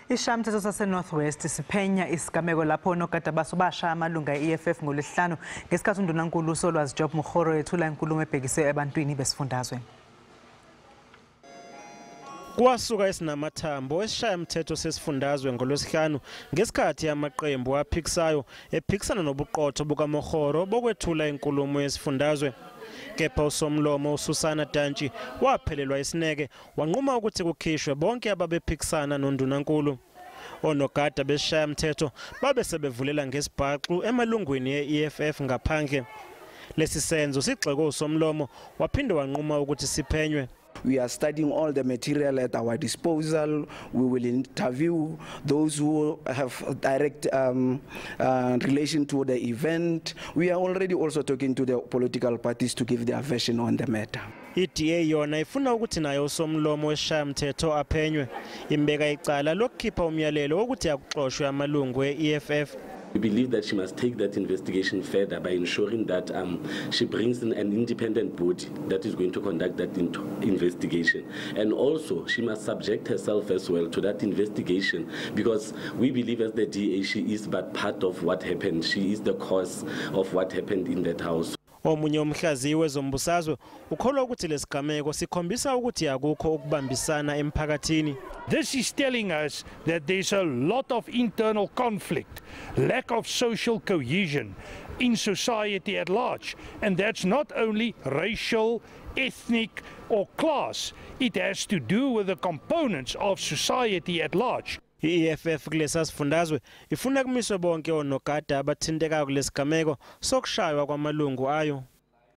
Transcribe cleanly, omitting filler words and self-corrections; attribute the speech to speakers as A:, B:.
A: Isishayamthetho sase-North West siphenya isigameko lapho onogada baso bashaya amalunga e-EFF ngoLwesihlanu ngesikhathi undunankulu uSolwazi Job Mokgoro ethula inkulumo ebhekise ebantwini besifundazwe.
B: Kwasuka esinamathambo esishayamthetho sesifundazwe ngoLwesihlanu ngesikhathi amaqembu aphikisayo ephikisana nobuqotho bukaMokgoro bokwethula inkulumo yesifundazwe. Kepha usomlomo uSusanna Dantjie waphelelwa isineke, wanquma ukuthi kukhishwe bonke ababephikisana nondunankulu. Onogada besishayamthetho babe sebevulela ngesibhaxu emalungwini e-EFF ngaphandle. Lesi senzo sigxekwe usomlomo, waphinde wanquma ukuthi siphenywe.
C: We are studying all the material at our disposal. We will interview those who have direct relation to the event. We are already also talking to the political parties to give their version on the matter.
B: I-DA yona ifuna ukuthi nayo usomlomo wesishayamthetho aphenywe. Imbeka icala lokukhipha umyalelo wokuthi akuxoshwe amalungu e-EFF.
D: We believe that she must take that investigation further by ensuring that she brings in an independent body that is going to conduct that investigation. And also, she must subject herself as well to that investigation, because we believe as the DA she is but part of what happened. She is the cause of what happened in that house.
B: Omunye umhlaziyi wezombusazwe ukholwa ukuthi lesigameko sikhombisa ukuthi akukho ukubambisana emphakathini.
E: This is telling us that there's a lot of internal conflict, lack of social cohesion in society at large. And that's not only racial, ethnic or class. It has to do with the components of society at large.
B: I-EFF kulesa sifundazwe ifuna kumiswe bonke onogada abathintekayo kulesigameko sokushaywa kwamalungu ayo.